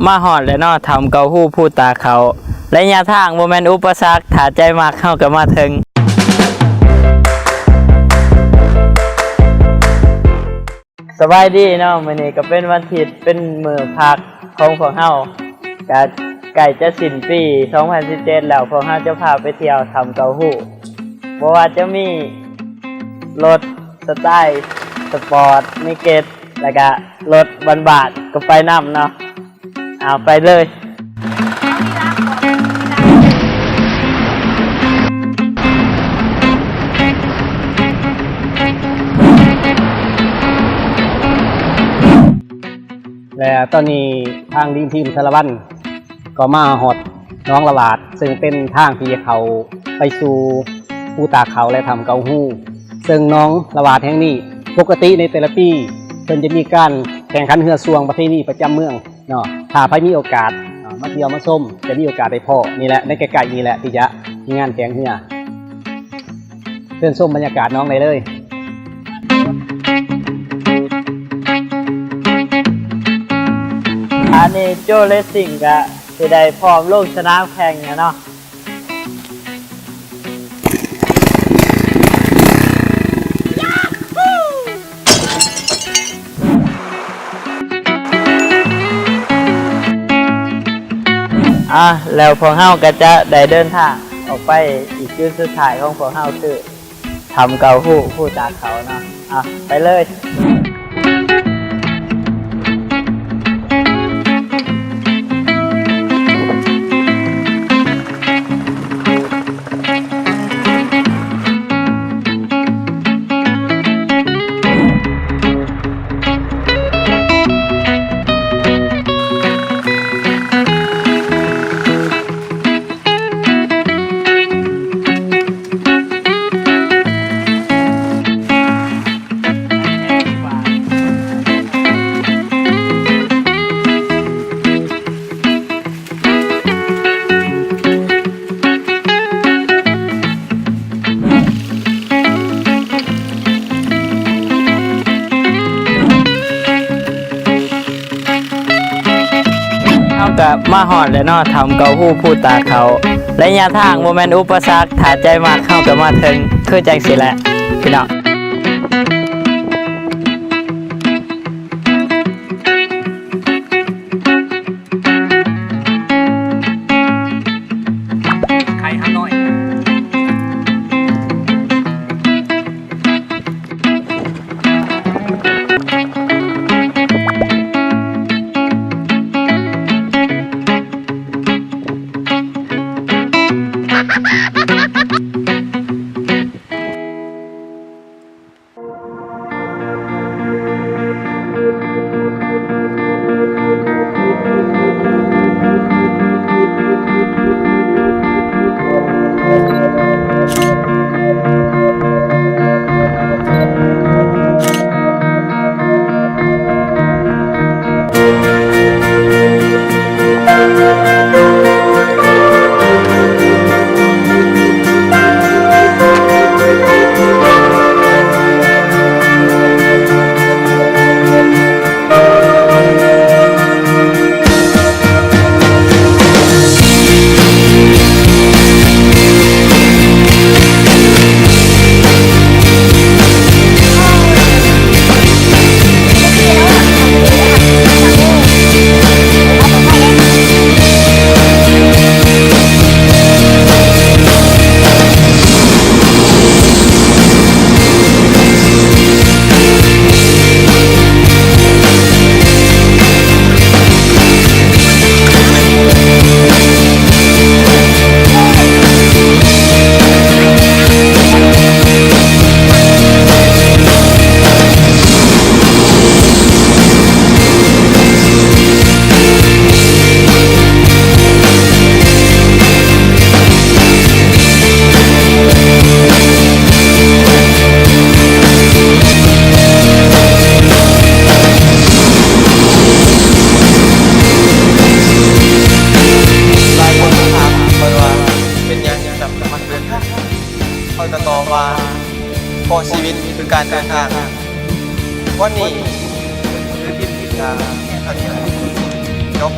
ມາຮອດແລ້ວເນາະ ຖ້ຳເກົ້າຮູພູຕາເຂົ້າ. ໄລຍະທາງບໍ່ແມ່ນອຸປະສັກ, ຖ້າໃຈມັກເຮົາກໍມາເຖິງ. ສະບາຍດີເນາະ, ມື້ນີ້ກໍເປັນວັນທິດ ເປັນມື້ພັກຂອງພວກເຮົາ, ກໍໃກ້ຈະສິ້ນປີສອງພັນສິບເຈັດແລ້ວ, ພວກເຮົາຈະພາໄປທ່ຽວຖ້ຳເກົ້າຮູ. ບໍ່ວ່າຈະມີລົດສະໄຕສະປອດ ເນເກັດ ແລ້ວກະລົດບ້ານໆກໍໄປນຳເນາະ. ເອົາ ໄປເລີຍ. ແລະ ຕອນນີ້ທາງດີມທີມສາລະວັນ ກໍມາຮອດໜອງລະວາດ ເຊິ່ງເປັນທາງທີ່ຈະເຂົ້າໄປສູ່ພູຕາເຂົ້າ ແລະ ຖ້ຳເກົ້າຮູ. ເຊິ່ງໜອງລະວາດແຫ່ງນີ້ ປົກກະຕິໃນແຕ່ລະປີ ເພິ່ນຈະມີການແຂ່ງຂັນເຮືອຊ່ວງປະເພນີປະຈຳເມືອງເນາະ. ຖ້າໃຜມີໂອກາດ ເອີ ມາທ່ຽວມາຊົມ ຈະມີໂອກາດໄດ້ພໍ້ນີ້ແຫຼະ, ໃນໃກ້ໆນີ້ແຫຼະ ທີ່ຈະມີງານແຂ່ງເຮືອ. ເຊີນຊົມບັນຍາກາດໜອງໄດ້ເລີຍ. ອັນນີ້ໂຈເລດຊິງກະຊິໄດ້ພ້ອມລົງສະໜາມແຂ່ງແລ້ວເນາະ. ອ່າ ແລ້ວພວກເຮົາກໍຈະໄດ້ເດີນທາງອອກໄປອີກຈຸດສຸດທ້າຍຂອງພວກເຮົາ ຄືຖ້ຳເກົ້າຮູ ພູຕາເຂົ້າເນາະ. ອ່າ ໄປເລີຍ. ເຮົາກະມາຮອດແລ້ວເນາະ ຖ້ຳເກົ້າຮູພູຕາເຂົ້າ. ໄລຍະທາງບໍ່ແມ່ນອຸປະສັກ, ຖ້າໃຈມັກເຮົາກະມາເຖິງ ຄືຈັ່ງຊີ້ແຫຼະພີ່ນ້ອງ. ໄຂ່ຫານ້ອຍ. ຫຼາຍຄົນຖາມຂ້ອຍວ່າ ເປັນຫຍັງຈັ່ງຕ້ອງເດີນທາງ? ຂ້ອຍກໍຕອບວ່າ ເພາະຊີວິດຄືການເດີນທາງ. ວັນນີ້ຄືທິດທີ່ຈະ ອັນນີ້ແຫຼະ. ຈົບ.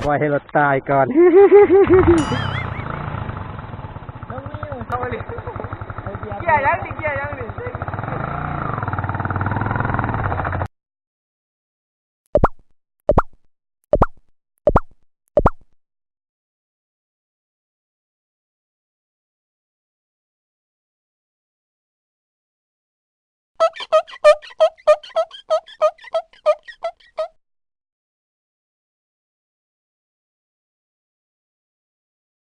ປ່ອຍໃຫ້ລົດຕາຍກ່ອນ. ເກຍຍັງນີ້ ເກຍຍັງນີ້?